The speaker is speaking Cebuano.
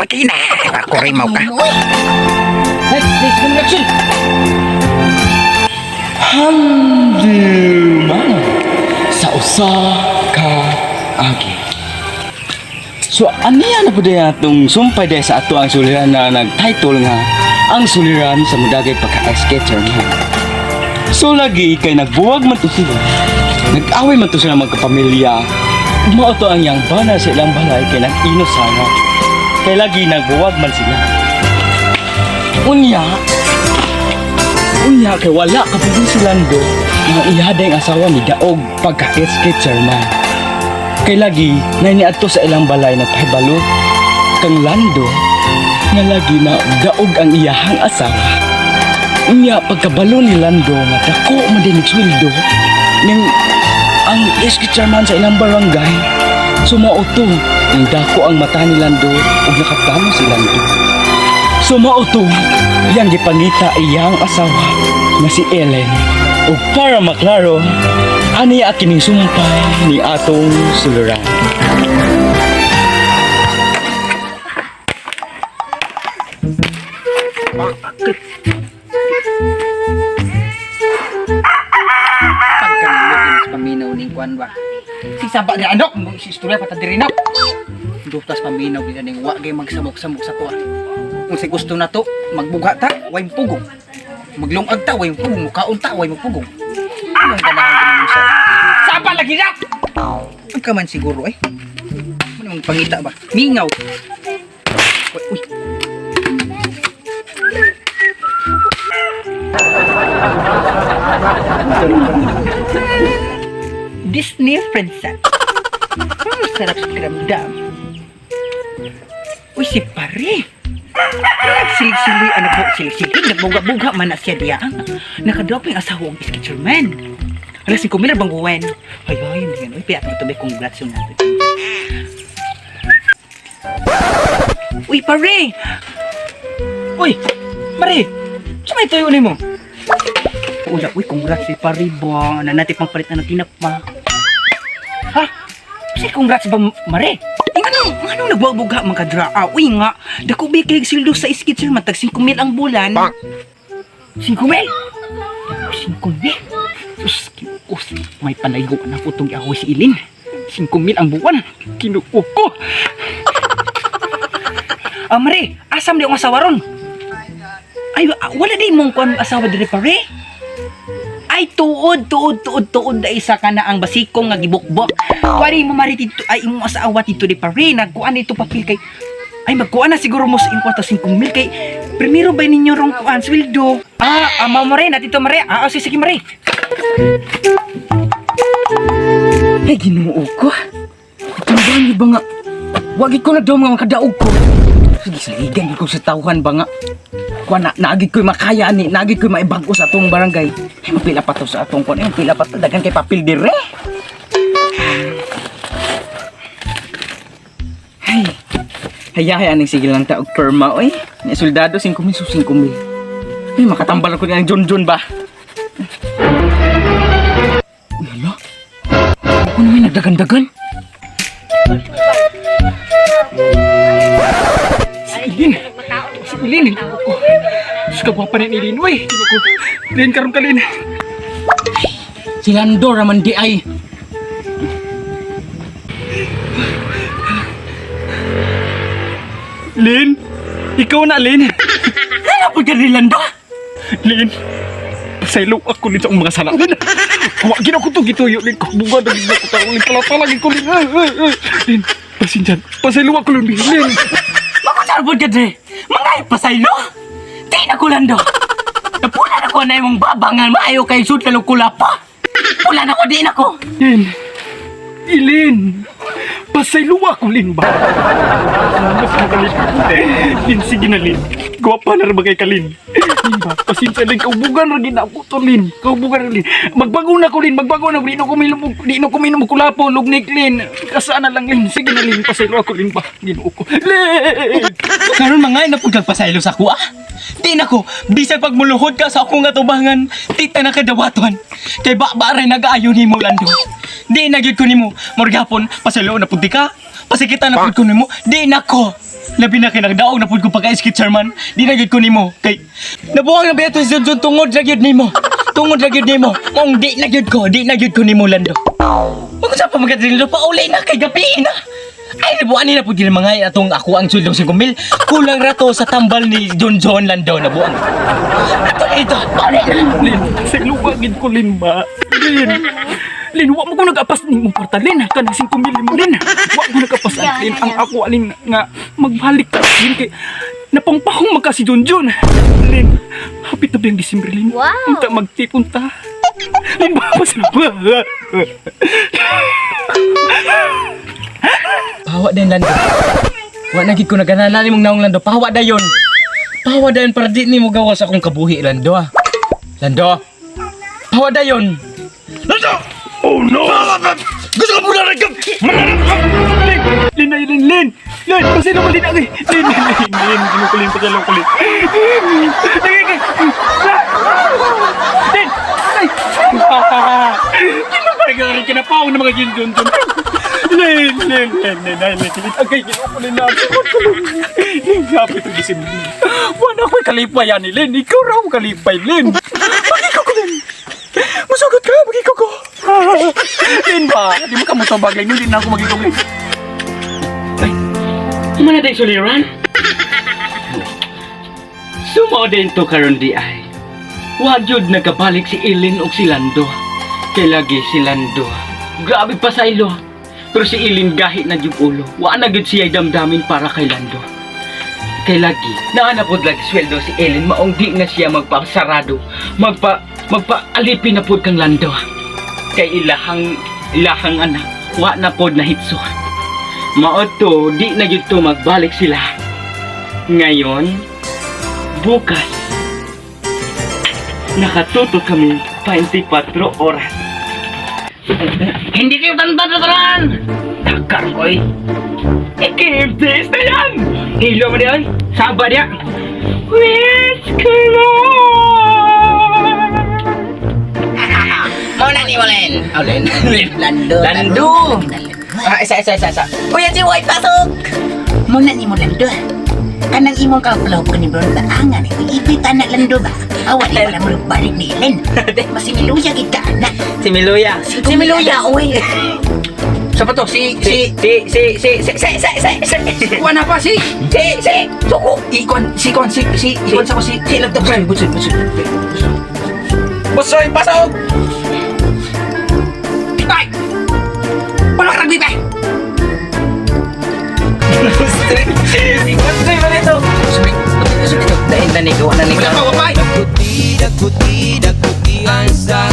Pagkina. Kurimaw ka. Handumanan sa usa ka agi. So aniya na pud atong sumpay dahil sa ato ang suliran na nag-title nga ang suliran sa mudagay pagka skater nga. So lagi kay nagbuwag man to sila. Nag-away man to sila magkapamilya. Mao to ang iyang bana sa ilang balay kay nag-ino sana. Kay lagi nagbuwag man sila. Unya, unya kay wala ka pud si Lando nga iyada ang asawa ni Daog pagka SK chairman. Kay lagi na niadto sa ilang balay nagpahibalo kang Lando nga lagi na daog ang iyahang asawa. Unya pagkabalo ni Lando nga dako man din sweldo ning ang SK chairman sa ilang barangay sumao to ang dako ang mata ni Lando ug nakaplano si Lando. Sumao to yang gipangita iyang asawa nga si Ellen. Ug para maklaro, ani kining sumpay ni atong suluran. Pagkamulot din sa paminaw ning kwan ba. Si saba ni anok mo si istorya pa ta diri nok. Dutas paminaw gid ning wa gay magsamok-samok sa tuwa. Kung si gusto na to, magbugha ta, way pugong. Maglungag ta, way pugong. Mukaon ta, way pugong. Anong ganahan ganun sa? Saba lagi na! Ang kaman siguro eh. Ano mong pangita ba? Mingaw. Uy, uy. Disney princess. Sarap sa pakiramdam. Uy, si pare. Nagsilig-silig, ano po, silig-silig, nagbuga-buga man na siya diya. Nakadrop yung asawa ang iskitcherman. Alas 5 mil bang buwan. Ay, ay, hindi yan. Uy, piyak na ito, congrats yun natin. Uy, pare! Uy, mare! Sa may tayo mo? Uy, uy, congrats si pare ba? Nanati pang palit na ng tinapa. Ha? Kasi congrats ba, mare? Eh, anong, anong nagbuga man kadra? Ah, uy nga, dako ba kay sildo sa iskit sir man tag 5 mil ang bulan. 5 mil? 5 mil? Sus, kinukus. May panaygo na ko itong iahoy si Ilin. 5 mil ang buwan. Kinuko ko. Ah, mare, asam di akong asawa ron? Ay, wala di mong kuan asawa diri pare. Ay, tuod, tuod, tuod, tuod na isa ka na ang basikong nga gibukbok. Kuwari mo mari dito, ay imong asawa dito di pare, nagkuan dito papel kay ay, magkuan na siguro mo sa imong 5 mil kay primero ba ninyo rong kuan sweldo? Ah, ama mo rin, dito mare. Ah, oh, sige, sige mare. Ay, Ginoo ko. Tandaan niyo ba nga? Wagi ko na daw mga makadaog ko. Sige, saligan ko sa tawhan ba nga? Kuha na, naagid ko'y makaya ni, naagid ko'y maibago sa atong barangay. Ay, mapila pa to sa atong kuan. Ay, mapila pa to. Dagan kay papel dire. Ay, hayahay aning sige lang taog perma, oy. Ni soldado, 5 mil, so 5 mil. Ay, makatambal ko ng John John ba? Uy, hala. Ako naman nagdagandagan. Si Ilin. Si Ilin. Ko. Diyos ka, gwapa na ni Ilin. Uy, ko. Lin, karon ka, Lin. Si Lando raman di ay. Lin, ikaw na, Lin. Ano po ka ni Lando? Lin, pasaylo ako Lin sa akong mga sala. Lin, wa gina ko to gituyo Lin. Buga na gid ko tao Lin. Kalata lagi ko Lin. Ay, ay, ay. Lin, pasensya. Pasaylo ako Lin. Lin. Makusar po ka dre. Mga ipasaylo. Di na ko Lando. Napula na ko na imong babangan maayo kay sud lalo kula pa. Pula na ko di na ko. Lin. Ilin. Pasaylo ako Lin ba? Lin, sige na Lin. Gwapa na ra ba kay ka Lin? Lin ba? Pasensya Lin, kaubugan ra gid ako to Lin. Kaubugan ra Lin. Magbago na ko Lin, magbago na ko. Di na ko minom, di na ko minom kulapo, lugnik Lin. Kasana lang Lin. Sige na Lin, pasaylo ako Lin ba? Ginoo ko. Lin! Karon mga na pud pasaylo sa ako ah. Di na ko bisag pag muluhod ka sa akong atubangan, di ta na kadawaton. Kay ba ba rin nag-aayon nimo Lando. Di na gyud ko nimo. Morgapon pasaylo na pud di ka. Pasikita na pud ko nimo. Di na ko. Labi na kay nagdaog na pud ko pagka-SK chairman. Di na gyud ko nimo kay nabuang na biya to si Junjun tungod ra gyud nimo. Tungod ra gyud nimo. Mong di na gyud ko, di na gyud ko nimo, Lando. Wag sa pa magadrilo pa uli na kay gabi na. Ay, nabuan ni na pud gyud mga atong ako ang sweldo 5,000. Kulang ra to sa tambal ni Junjun, Lando, nabuang. Ato na ito. Pauli na. Lin, sa luwa gid ko, Lin ba. Lin. Lin, wa mo ko nag-apas ni mong kwarta, Lin. Kanang 5,000 mo, Lin. Wa ko nag-apas, Lin. Ang ako alin nga magbalik ka, Lin, kay napangpahong magka si Junjun. Lin, hapit na ba yung December, Lin? Wow. Unta magtipon ta. Lin ba pa sila? Pahawa din, Lando. Wa na gid ko naganana nimong naong, Lando. Pahawa dayon. Pahawa dayon para di nimo gawas akong kabuhi, Lando. Ah. Lando. Pahawa dayon. Lando! Oh no! Gusto ko muna rin. Lin, Lin, ay, Lin, Lin. Lin, kasi naman Lin, ay. Lin, Lin, Lin, Lin. Ginukulin pa siya lang kulit. Lin, Lin, Lin, Lin. Ay. Ginapay ka rin kinapawang ng mga Jun Jun Jun. Lin, Lin, Lin, Lin, ay, Lin, Lin. Agay, ginukulin na ako. Lin, sabi ito gisim, Lin. Wala ko'y kalipay yan, Lin. Ikaw raw ang kalipay, Lin. Magikaw ko, Lin. Musugot ka, magikaw ko. Lin ba? Di mo ka mo bagay. Hindi na ako magikaw, Lin. Kumana day suliran? Sumo din to karon di ay. Wa jud nagkabalik si Ilin og si Lando. Kay lagi si Lando. Grabe pa sa ilo. Pero si Ilin gahi na jud ulo. Wa na gyud siya damdamin para kay Lando. Kay lagi, naana pod lagi sweldo si Ilin maong di na siya magpasarado. Magpaalipin na pod kang Lando. Kay ilahang anak, wa na pod na hitso. Mao to, di na jud to magbalik sila. Ngayon, bukas, nakatuto kami 24 oras. Hindi kayo tantan-tantan! Takar ko eh. Ikimtis na yan! Hilo mo diyan? Saba diya? Wish Mao na ni Olen. Olen. Lando. Lando. Ah, isa, isa, isa, isa. Kuya si White, pasok. Mao na ni mo, Lando. Kanang imong kalpulaw ko ni Bron ba angan eh. Ipit anak Lando ba? Awa di pala mo balik ni Ellen. Masimiluya gid ka anak. Si Miluya. Si Miluya oy. Sa pa to? Si, Si, si, si, si, si, si, si, si, si, si. Kuha na pa, si. Si, si. Suko. Ikon, si, kon, si, si, ikon sa ko, si. Si, lagdag. Busoy, busoy, busoy. Busoy, pasok! Ay! Palak rugby ba? Busoy, ba nito? Dahin na ni, gawa na ni. Wala pa, wapay! Daguti, daguti, dagutian sa